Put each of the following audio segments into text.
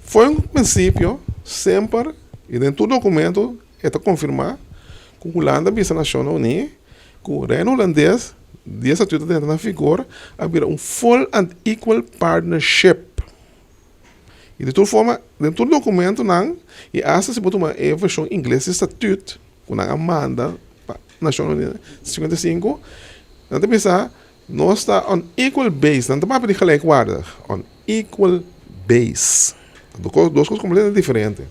For di un prinsipio, semper, i den tur dokumento, ta konfirmá ku Hulanda a bisa Nashonnan Uní ku Reino Hulandes, dia statuut a entra na vigor, a bira un full and equal partnership. I di tur forma, den tur dokumentonan, i asta si bo tuma e vershon ingles di statuut ku nan a manda pa Nashonnan Uní 55, nan ta bisa nos ta on equal base, nan ta papia di gelijkwaardig, on equal base. Dos kos kompletamente diferente.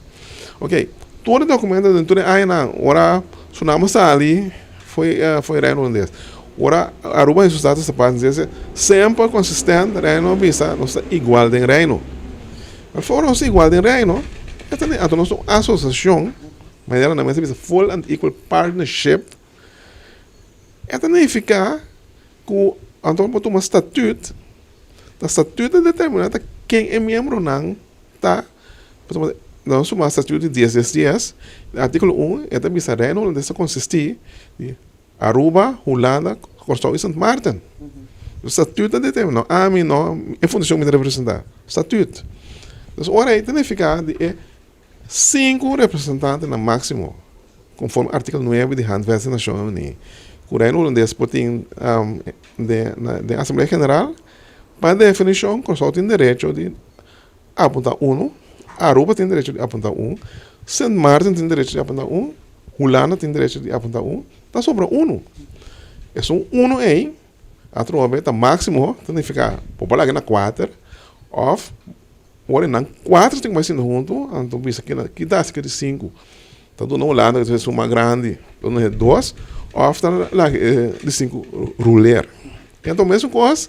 Ok, tur e dokumento den tur e añanan, ora Suriname a sali for Reino Hulandes, ora Aruba en su status apart, semper konsistente Reino a bisa nos ta igual den Reino. Pero for nos ta igual den Reino, anto nos ta un asosiashon, manera nan mester bisa full and equal partnership, e ta nifiká ku anto bo tuma statuut, ta statuut ta determiná ta ken e miembronan ta. Pasobra nos tuma statuut di dies dies dies, artíkulo un e ta bisa Reino Hulandes ta konsistí di Aruba, Hulanda, Kòrsou i Sint Maarten. Statuut ta determiná, no ami, no e fundashon mi ta representá, statuut. Dus ora ei ta nifiká di e sinku representantenan máksimo, konforme artíkulo nuebe di Handwet di Nashonnan Uní, ku Reino Hulandes por tin den Asamblea General. Pa definishon, Kòrsou tin derecho di apuntá unu, Aruba tin derecho di apuntá un, Sint Maarten tin derecho di apuntá un, Hulanda tin derecho di apuntá un, ta sobra unu. Esun unu ei, atrobe ta máksimo, ta nifiká bo por laga na kuater òf ora nan kuater tin ku bai sinta huntu, anto bisa kila ki ta hasi ki di sinku. Ta duna Hulanda ku ta esun mas grandi, ta duna e dos òf ta laga e di sinku ruler. Anto mesun kos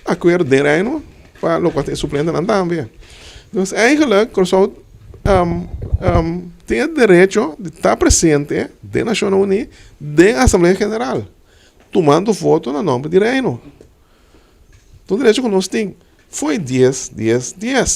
akuerdo den Reino pa lokual ta e suplentenan tambe. Dus eigenlijk Kòrsou tin e derecho di ta presente den Nashonnan Uní den Asamblea General tumando voto na nòmber di Reino. Ta un derecho ku nos tin. Foi dies, dies, dies.